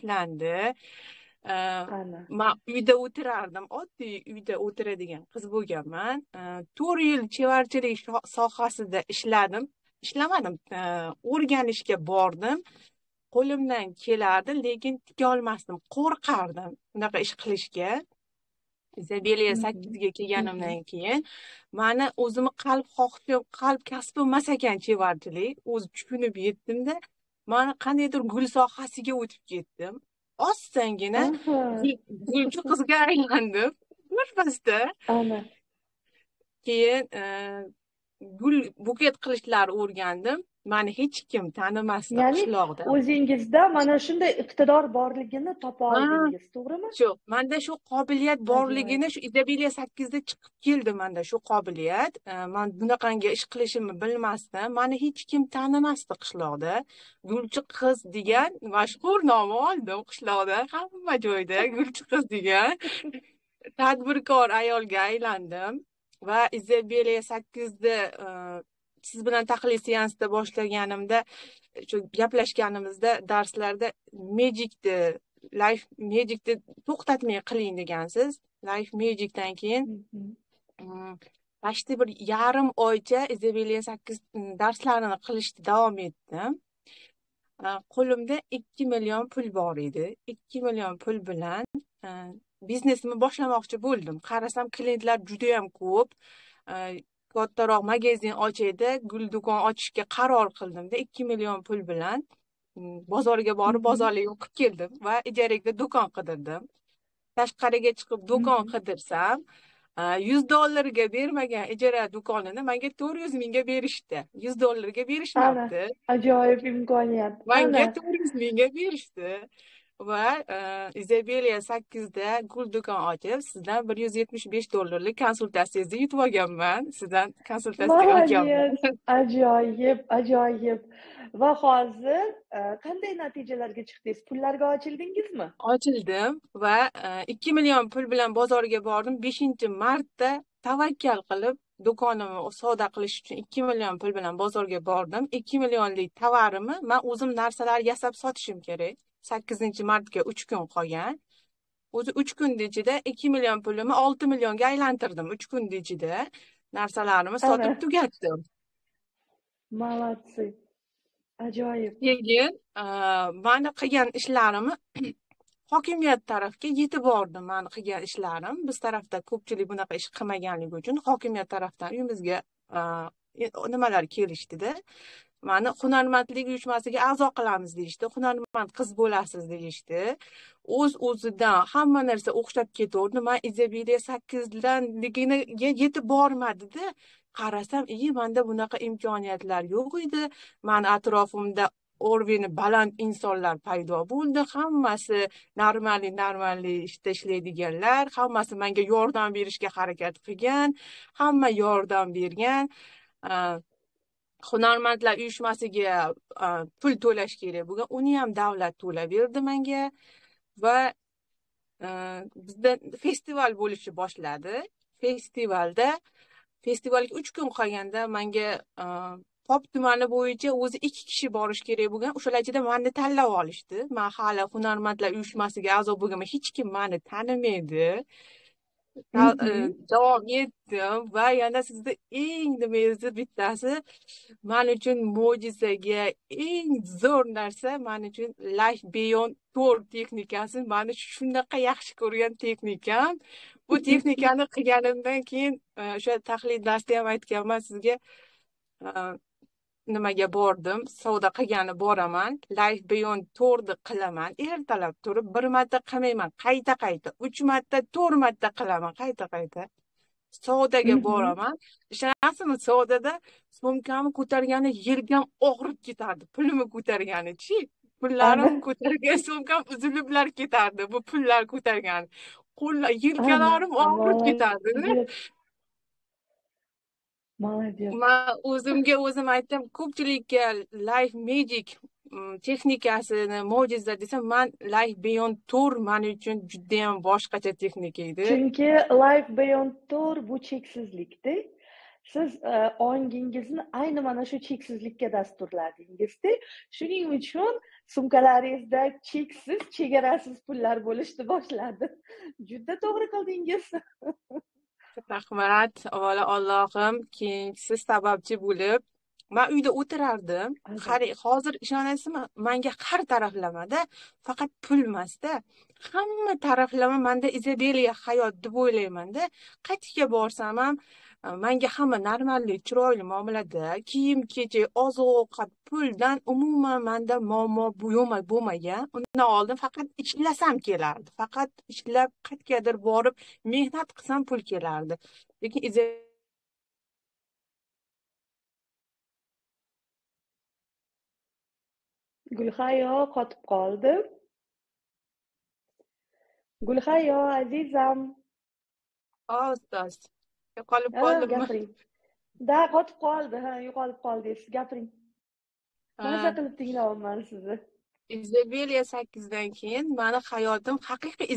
boshlandi. Man uyda o'tirardim, oddiy uyda o'tiradigan qiz bo'lganman. 4 yil chevarchilik sohasida ishladim. Ishlamadim, o'rganishga bordim. Qo'limdan kelardi, lekin tika olmasdim, qo'rqardim bunaqa ish qilishga. Izabeliya 8 ga kelganimdan keyin mani o'zimni qalb xohishim, qalb kasbim emas ekan chevarchilik. O'zi tushunib yetdimda, mani qandaydir gul sohasiga o'tib ketdim. Osongina gulchi qizga aylandim birpasda. Keyin gul buket qilishlarni o'rgandim. Mani hech kim tanimasdi qishloqda. O'zingizda mana shunday iqtidor borligini topa oldingiz, to'g'rimi? Shu, menda shu qobiliyat borligini shu Izabeliya 8 da chiqib keldi menda shu qobiliyat. Men bunaqangi ish qilishimni bilmasdim. Mani hech kim tanimasdi qishloqda. Gulchi qiz degan mashhur nom oldim qishloqda, hamma joyda gulchi qiz degan tadbirkor ayolga aylandim va Izabeliya 8 da siz bilan tahlil seansida boshlaganimda, shu gaplashganimizda darslarda Magic'ni, Life Magic'ni to'xtatmay qiling degansiz. Life Magic'dan keyin почти bir yarim oycha Izabeliya 8 darslarini qilishni davom etdim. Qo'limda 2 million pul bor edi. 2 million pul bilan biznesimni boshlamoqchi bo'ldim. Qarasam klientlar juda ham ko'p. Kattaroq magazin ochaydi, gul do'kon ochishga qaror qildimda 2 million pul bilan bozorga borib bozorlik o'qib keldim va ijaraga do'kon qidirdim. Tashqariga chiqib do'kon qidirsam, $100 ga bermagan ijara do'konini menga 400 mingga berishdi. $100 ga berishmabdi. Ajoyib imkoniyat. Menga 400 mingga berishdi. Va Izabeliya 8 da gul do'kon ochib, sizdan $175 konsultatsiyangizni yutib olganman. Sizdan konsultatsiya olganman. Ajoyib, ajoyib. Va hozir qanday natijalarga chiqdingiz? Pullarga ochildingizmi? Ochildim va 2 million pul bilan bozorga bordim. 5-martda tavakkal qilib do'konimni savdo qilish uchun 2 million pul bilan bozorga bordim. 2 millionlik tovarimni men o'zim narsalar yasab sotishim kerak. 8-martga 3 kun qolgan. O'zi 3 kun ichida 2 million pulimni 6 millionga aylantirdim. 3 kun ichida narsalarimni sotib tugatdim. Молодцы. Ajoyib. Keyin meni qilgan ishlarimni hokimiyat tarafga yetib bordim. Meni qilgan ishlarim biz tarafda ko'pchilik bunaqa ish qilmaganligi uchun hokimiyat tarafdan uyimizga nimalar kelishdida. Mani hunarmandlik uyushmasiga a'zo qilamiz deyishdi. Hunarmand qiz bo'lasiz deyishdi. O'z-o'zidan hamma narsa o'xshab ketaverdi. Men Izabeliya 8danligiga yetib bormadi-da. Qarasam, menda bunaqa imkoniyatlar yo'q edi. Mani atrofimda o'rvini baland insonlar paydo bo'ldi. Hammasi normalli ishda ishlaydiganlar, hammasi menga yordam berishga harakat qilgan, hamma yordam bergan. Hunarmandlar uyushmasiga pul to'lash kerak bo'lgan, uni ham davlat to'lab berdi menga va bizda festival bo'lishi boshladi. Festivalga 3 kun qolganda menga Pop tumani bo'yicha o'zi 2 kishi borish kerak bo'lgan, o'shalar ichida meni tanlab olishdi. Men hali hunarmandlar uyushmasiga a'zo bo'lganman, hech kim meni tanimaydi. Davom etdim va yana sizni eng nimangizni bittasi men uchun mo'jizaga eng zo'r narsa, men uchun Life Beyond 4 texnikasi, meni shunaqa yaxshi ko'rgan texnikam. Bu texnikani qilganimdan keyin o'sha tahlil darsida ham aytganman sizga, nimaga bordim, savdo qilgani boraman, Life Beyond 4ni qilaman, ertalab turib bir marta qilmayman, qayta-qayta 3 marta, 4 marta qilaman, qayta-qayta. Savdoga boraman. Ishonasizmi, savdoda sumkamni ko'targani yelkam og'rib ketardi, pulimni ko'targanichi, pullarim ko'targan sumkam uziliblar ketardi, bu pullar ko'targani. Qo'llar, yelkalarim og'rib ketardi. Молодец. Men o'zimga o'zim aytdim, ko'pchilikka Life Magic texnikasini mo'jiza desam, men Life Beyond 4 men uchun juda ham boshqacha texnika edi. Chunki Life Beyond 4 bu cheksizlikda. Siz ongingizni ayni mana shu cheksizlikka dasturladingizda. Shuning uchun Sumkalaringizda cheksiz, chegarasiz pullar bo'lishni boshladi. Juda to'g'ri qildingiz. Rahmat. Avvalo Allohim, keyin siz sababchi bo'lib, men uyda o'tirardim. Hozir ishonasizmi, menga har taraflamada faqat pul emasda, hamma taraflama menda izobeliya hayot deb o'ylaymanda. Qayerga borsam ham menga hamma normallik, chiroyli muomalada, kiyim-kechak, oziq-ovqat, puldan umuman menda muammo bo'lmagan. Undan oldin faqat ishlasam kelardi. Faqat ishlab qayergadir borib mehnat qilsam pul kelardi. Lekin Gulhayo qotib qoldi. Gulhayo azizam. Oz. Yo'qolib qoldimmi? Gapiring. Da, qotib qoldi, ha, yo'qolib qoldingiz. Gapiring. Maza qilib tinglayapman sizni. Izobeliya 8 dan keyin meni hayotim haqiqiy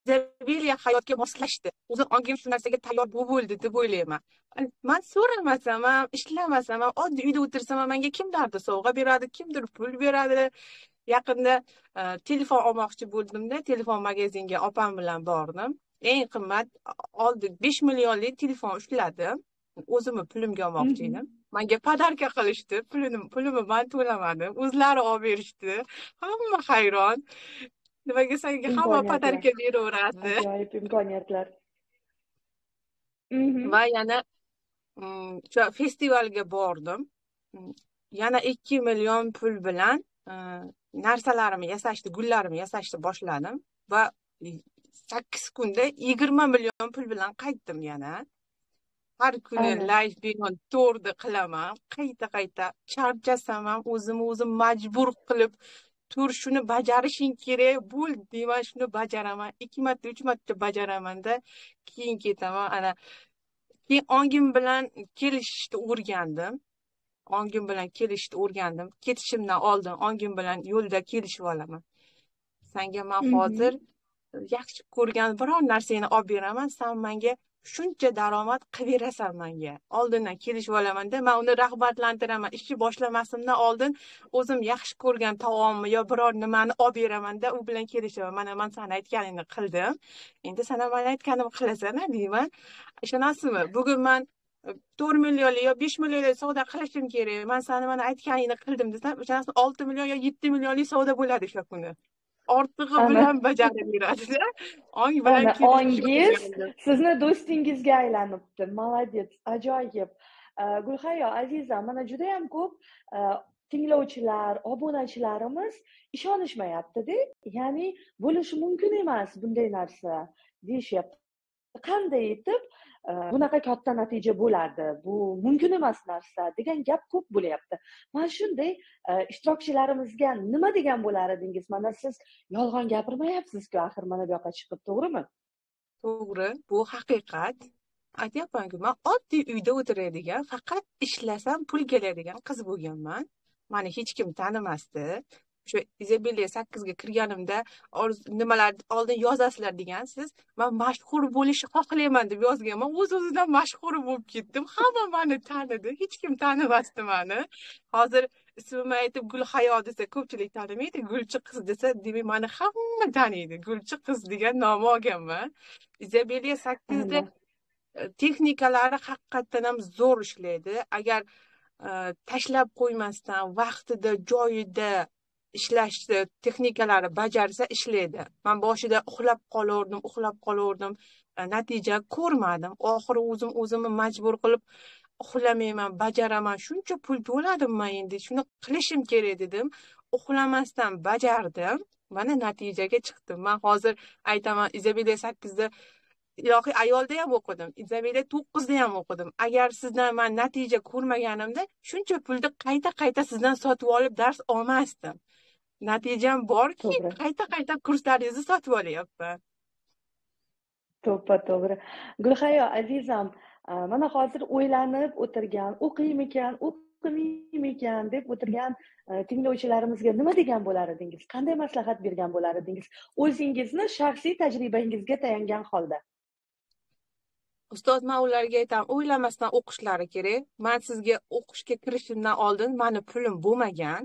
izobeliya hayotga moslashdi. O'zi ongim shu narsaga tayyor bo'ldi deb o'ylayman. Men so'ramasam ham, ishlamasam ham, oddiy uyda o'tirsam ham menga kimlardir sovg'a beradi, kimdir pul beradi. Yaqinda telefon olmoqchi bo'ldimda, telefon magazinga opam bilan bordim. Eng qimmat oldi 5 millionlik telefon ushladim. O'zimni pulimga olmoqchi edim. Menga podarka qilishdi. Pulimni men to'lamadim. O'zlari olib berishdi. Hamma hayron. Nimaga senga hamma podarka beraveradi? Ajoyib imkoniyatlar. Va yana o'sha festivalga bordim. Yana 2 million pul bilan narsalarimni yasashni, gullarimni yasashni boshladim va 8 kunda 20 million pul bilan qaytdim yana. Har kuni live beyond to'rni qilaman. Qayta-qayta charchasam ham o'zimni o'zim majbur qilib, tur shuni bajarishing kerak, bo'l deyman, shuni bajaraman. 2 marta, 3 marta bajaramanda keyin ketaman. Ana keyin ongim bilan kelishishni o'rgandim. Ongim bilan kelishishni o'rgandim. Ketishimdan oldin ongim bilan yo'lda kelishib olaman. Senga men hozir yaxshi ko'rgan biror narsangni olib beraman, sen menga shuncha daromad qilib berasan menga. Oldindan kelishib olamanda, men uni rag'batlantiraman. Ishni boshlamasimdan oldin o'zim yaxshi ko'rgan taomni yo biror nimani olib beramanda, u bilan kelishaman. Mana men sen aytganingni qildim. Endi sen ham men aytganimni qilasan, deyman. Ishonasizmi? Bugun men 4 millionlik yo 5 millionlik savdo qilishim kerak. Men seni mana aytganingni qildim desam, ishonasizmi, 6 million yo 7 millionlik savdo bo'ladi o'sha kuni. Ortig'i bilan bajarib beradi-da. Ong bilan ongingiz sizni do'stingizga aylanibdi. Молодец, ajoyib. Gulhayo azizam, mana juda ham ko'p tinglovchilar, obunachilarimiz ishonishmayapti-da. Ya'ni bo'lishi mumkin emas bunday narsa deyishyapti. Qanday etib bunaqa katta natija bo'ladi, bu mumkin emas narsa degan gap ko'p bo'lyapti. Mana shunday ishtirokchilarimizga nima degan bo'lar edingiz? Mana siz yolg'on gapirmayapsiz-ku axir mana bu yoqqa chiqib, to'g'rimi? To'g'ri, bu haqiqat. Aytyapman-ku, men oddiy uyda o'tiradigan, faqat ishlasam pul keladigan qiz bo'lganman. Meni hech kim tanimasdi. O'sha Izabeliya 8 ga kirganimda nimalar oldin yozasizlar degansiz, men mashhur bo'lishni xohlayman deb yozganman. O'z-o'zidan mashhur bo'lib ketdim. Hamma meni tanidi, hech kim tanimasdi meni. Hozir ismimni aytib Gulhayo desa ko'pchilik tanimaydi, Gulchi qiz desa demak meni hamma taniydi. Gulchi qiz degan nom olganman. Izabeliya 8 da texnikalari haqiqatan ham zo'r ishlaydi. Agar tashlab qo'ymasdan vaqtida, joyida ishlashni texnikalari bajarsa ishlaydi. Men boshida uxlab qolardim, natija ko'rmadim. Oxiri o'zim o'zimni majbur qilib uxlamayman, bajaraman. Shuncha pul to'ladim men, endi shuni qilishim kerak dedim. Uxlamasdan bajardim. Mana natijaga chiqdim. Men hozir aytaman, Izabeliya 8 da ilohiy ayolda ham o'qidim, Izabeliya 9 da ham o'qidim. Agar sizdan men natija ko'rmaganimda shuncha pulni qayta-qayta sizdan sotib olib dars olmasdim. Natijam borki, qayta-qayta kurslaringizni sotib olyapman. To'ppa-to'g'ri. Gulhayo azizam, mana hozir o'ylanib o'tirgan, o'qiymikan, o'qimaymikan deb o'tirgan tinglovchilarimizga nima degan bo'lar edingiz? Qanday maslahat bergan bo'lar edingiz? O'zingizni shaxsiy tajribangizga tayangan holda. Ustoz, men ularga aytaman, o'ylamasdan o'qishlari kerak. Men sizga o'qishga kirishimdan oldin meni pulim bo'lmagan,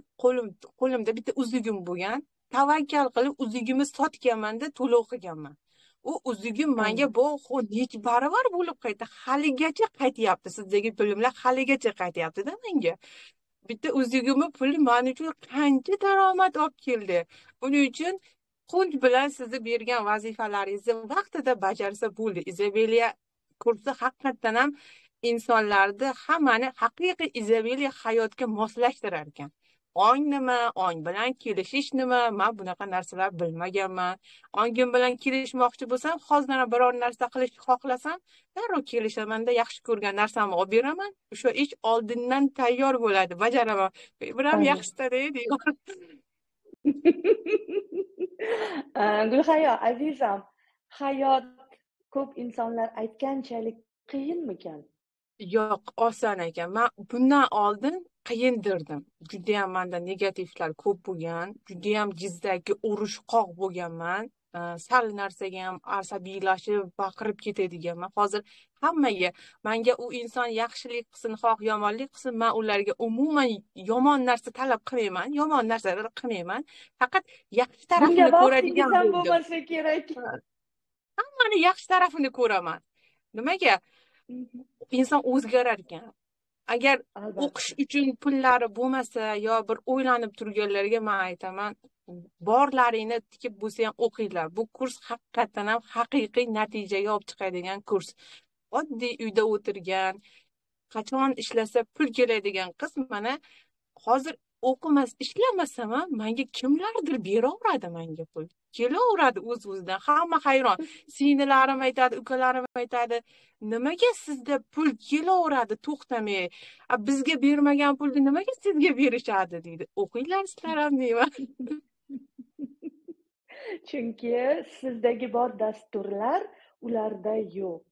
qo'limda bitta uzugim bo'lgan. Tavakkal qilib uzugimni sotganman-da, to'lov qilganman. U uzugim menga necha baravar bo'lib qaytdi. Haligacha qaytyapti. Sizdagi pulimlar haligacha qaytyapti-da menga. Bitta uzugimni puli men uchun qancha daromad olib keldi. Buning uchun qunt bilan sizni bergan vazifalaringizni vaqtida bajarsa bo'ldi. Izobiliya kursi haqiqatan ham insonlarni hammani haqiqiy izobiliya hayotga moslashtirar ekan. Ong nima, ong bilan kelishish nima, men bunaqa narsalar bilmaganman. Ongim bilan kelishmoqchi bo'lsam, hozir biror narsa qilishni xohlasam, darrov kelishamanda, yaxshi ko'rgan narsamni olib beraman. O'sha ish oldindan tayyor bo'ladi, bajaraman. Bir ham yaxshida deyman. Gulhayo, azizam, hayot ko'p insonlar aytganchalik qiyinmikan? Yo'q, oson ekan. Men bundan oldin qiyindirdim. Juda ham menda negativlar ko'p bo'lgan, juda ham jizdaki urushqoq bo'lganman. Sal narsaga ham asabiylashib, baqirib ketadiganman. Hozir hammaga, menga u inson yaxshilik qilsin, xoh yomonlik qilsin, men ularga umuman yomon narsa talab qilmayman, yomon narsalar qilmayman. Faqat yaxshi tarafini ko'radigan bo'lmasa kerak. Hammani yaxshi tarafini ko'raman. Nimaga? Inson o'zgarar ekan. Agar o'qish uchun pullari bo'lmasa yo bir o'ylanib turganlarga men aytaman, borlaringni tikib bo'lsa ham o'qinglar. Bu kurs haqiqatan ham haqiqiy natijaga olib chiqadigan kurs. Oddiy uyda o'tirgan, qachon ishlasa pul keladigan qiz mana hozir o'qimas, ishlamasam ham menga kimlardir beraveradi menga pul. Kelaveradi o'z-o'zidan. Hamma hayron. Singillarim aytadi, ukalarim aytadi, nimaga sizda pul kelaveradi to'xtamay? Bizga bermagan pulni nimaga sizga berishadi deydi. O'qinglar sizlar ham deyman. Chunki sizdagi bor dasturlar ularda yo'q.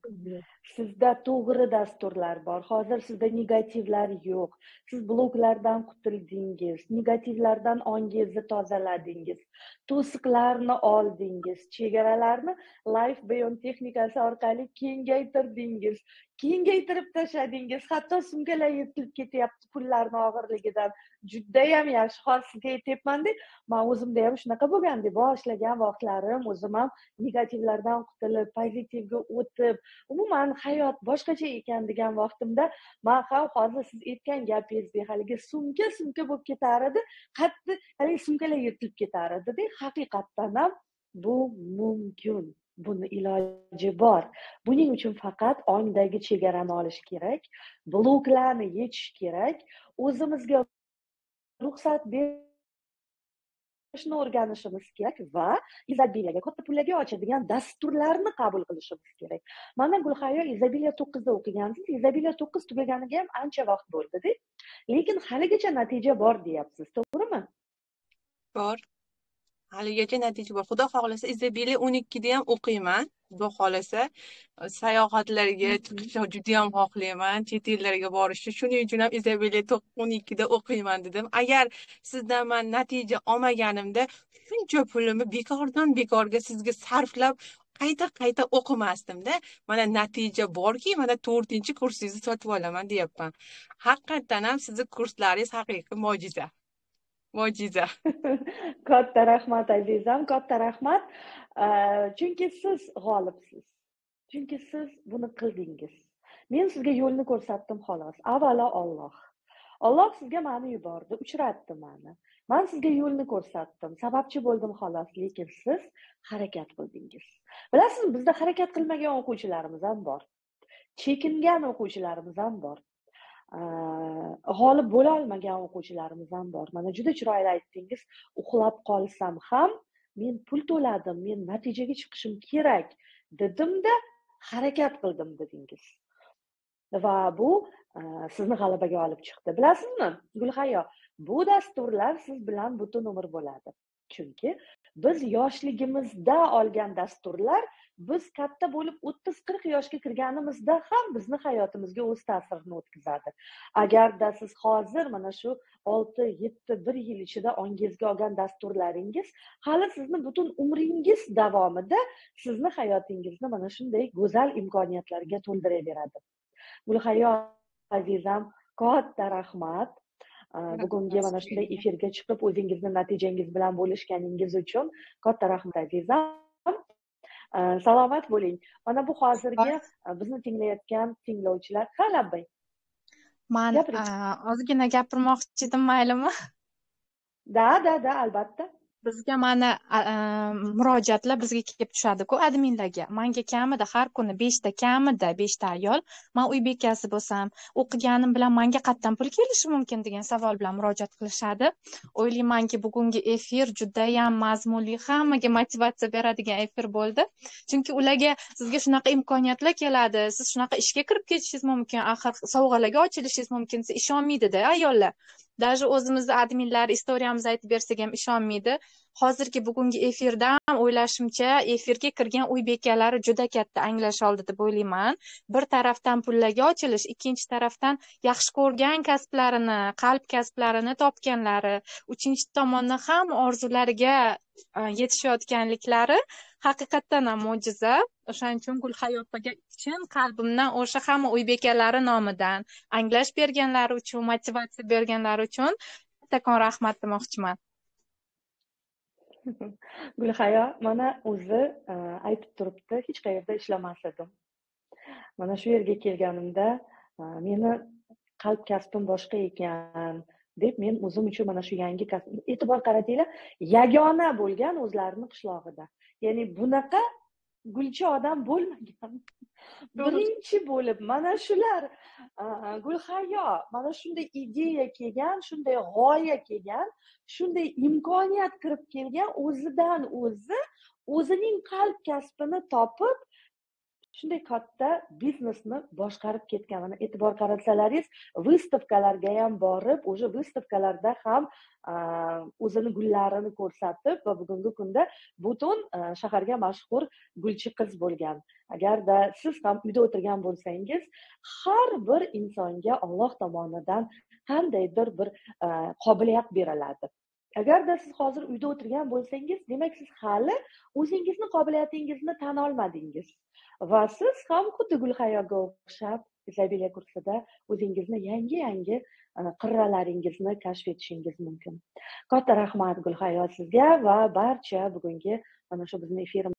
Sizda to'g'ri dasturlar bor. Hozir sizda negativlar yo'q. Siz bloklardan qutuldingiz, negativlardan ongingizni tozaladingiz, to'siqlarni oldingiz, chegaralarni Life Beyond texnikasi orqali kengaytirdingiz, kengaytirib tashladingiz. Hatto sumkalar yirtilib ketyapti pullarni og'irligidan. Juda ham yaxshi. Hozir sizga aytyapman-da, men o'zimda ham shunaqa bo'lganda, boshlagan vaqtlarim o'zim ham negativlardan qutulib, pozitivga o'tib, umuman hayot boshqacha ekan degan vaqtimda men ham hozir siz aytgan gapingizdek haligi sumka bo'lib ketar edi, qattiq haligi sumkalar yirtilib ketar edi-da. Haqiqatdan ham bu mumkin. Buni iloji bor. Buning uchun faqat ongdagi chegarani olish kerak, bloklarni yechish kerak, o'zimizga ruxsat berishni o'rganishimiz kerak va izobiliyaga, katta pullarga ochadigan dasturlarni qabul qilishimiz kerak. Mana Gulhayo Izobiliya 9 da o'qigansiz. Izobiliya 9 tugaganiga ham ancha vaqt bo'ldi-da. Lekin haligacha natija bor deyapsiz, to'g'rimi? Bor. Haligacha natija bor. Xudo xohlasa Izobiliya 12 da ham o'qiyman. Xudo xohlasa sayohatlarga chiqishni juda ham xohlayman, chet ellarga borishni. Shuning uchun ham Izobiliya 12 da o'qiyman dedim. Agar sizdan men natija olmaganimda shuncha pulimni bekordan bekorga sizga sarflab qayta-qayta o'qimasdim-da. Mana natija borki, mana 4-kursingizni sotib olaman deyapman. Haqiqatan ham sizni kurslaringiz haqiqiy mo'jiza. Mo'jiza. Katta rahmat azizam, katta rahmat. Chunki siz g'olibsiz. Chunki siz buni qildingiz. Men sizga yo'lni ko'rsatdim xolos. Avvalo Alloh. Alloh sizga meni yubordi, uchratdi meni. Men sizga yo'lni ko'rsatdim, sababchi bo'ldim xolos, lekin siz harakat qildingiz. Bilasizmi, bizda harakat qilmagan o'quvchilarimiz ham bor. Chekingan o'quvchilarimiz ham bor. G'olib bo'la olmagan o'quvchilarimiz ham bor. Mana juda chiroyli aytdingiz, uxlab qolsam ham men pul to'ladim, men natijaga chiqishim kerak dedimda harakat qildim dedingiz. Va bu sizni g'alabaga olib chiqdi. Bilasizmi, Gulhayo, bu dasturlar siz bilan butun umr bo'ladi. Chunki biz yoshligimizda olgan dasturlar biz katta bo'lib 30-40 yoshga kirganimizda ham bizni hayotimizga o'z ta'sirini o'tkazadi. Agarda siz hozir mana shu 6-7 1 yil ichida ongingizga olgan dasturlaringiz hali sizni butun umringiz davomida sizni hayotingizni mana shunday go'zal imkoniyatlarga to'ldiraveradi. Gulhayo azizam, katta rahmat. Bugungi mana shunday efirga chiqib o'zingizni natijangiz bilan bo'lishganingiz uchun katta rahmat azizam. Salomat bo'ling. Mana bu hozirgi bizni tinglayotgan tinglovchilar, ha, labbay. Man ozgina gapirmoqchi edim, maylimi? Da, da, da, albatta. Bizga mana murojaatlar bizga kelib tushadi-ku adminlarga. Manga kamida har kuni 5 ta, kamida 5 ta ayol, men uy bekasi bo'lsam, o'qiganim bilan menga qayerdan pul kelishi mumkin degan savol bilan murojaat qilishadi. O'ylaymanki, bugungi efir juda ham mazmunli, hammaga motivatsiya beradigan efir bo'ldi. Chunki ularga sizga shunaqa imkoniyatlar keladi, siz shunaqa ishga kirib ketishingiz mumkin, axir sovg'alarga ochilishingiz mumkin desa ishonmaydi-da ayollar. Даже o'zimizni adminlar istoriyamizni aytib bersak ham ishonmaydi. Hozirgi bugungi efirdan o'ylashimcha, efirga kirgan uy bekalari juda katta anglash oldi deb o'ylayman. Bir tarafdan pullarga ochilish, ikkinchi tarafdan yaxshi ko'rgan kasblarini, qalb kasblarini topganlari, uchinchi tomondan ham orzulariga yetishayotganliklari haqiqatdan ham mo'jiza. O'shaning uchun Gulhayo opaga chin qalbimdan o'sha hamma uy bekalari nomidan anglash berganlari uchun, motivatsiya berganlari uchun kattakon rahmat demoqchiman. Gulhayo mana o'zi aytib turibdi, hech qayerda ishlamas edim. Mana shu yerga kelganimda meni qalb kasbim boshqa ekan deb men o'zim uchun mana shu yangi kasb, e'tibor qaratinglar, yagona bo'lgan o'zlarini qishlog'ida. Ya'ni bunaqa gulchi odam bo'lmagan. Birinchi bo'lib mana shular Gulhayo mana shunday ideya kelgan, shunday g'oya kelgan, shunday imkoniyat kirib kelgan, o'zidan o'zi o'zining qalb kasbini topib shunday katta biznesni boshqarib ketgan. Mana e'tibor qaratsalaringiz, выставkalarga ham borib, o'sha выставkalarda ham o'zini gullarini ko'rsatib va bugungi kunda butun shaharga mashhur gulchi qiz bo'lgan. Agarda siz ham uyda o'tirgan bo'lsangiz, har bir insonga Alloh tomonidan qandaydir bir qobiliyat beriladi. Agarda siz hozir uyda o'tirgan bo'lsangiz, demak siz hali o'zingizni qobiliyatingizni tan olmadingiz. Va siz ham xuddi Gulhayoga o'xshab Izabiliya kursida o'zingizni yangi-yangi qirralaringizni kashf etishingiz mumkin. Katta rahmat Gulhayo sizga va barcha bugungi mana shu bizni efirimiz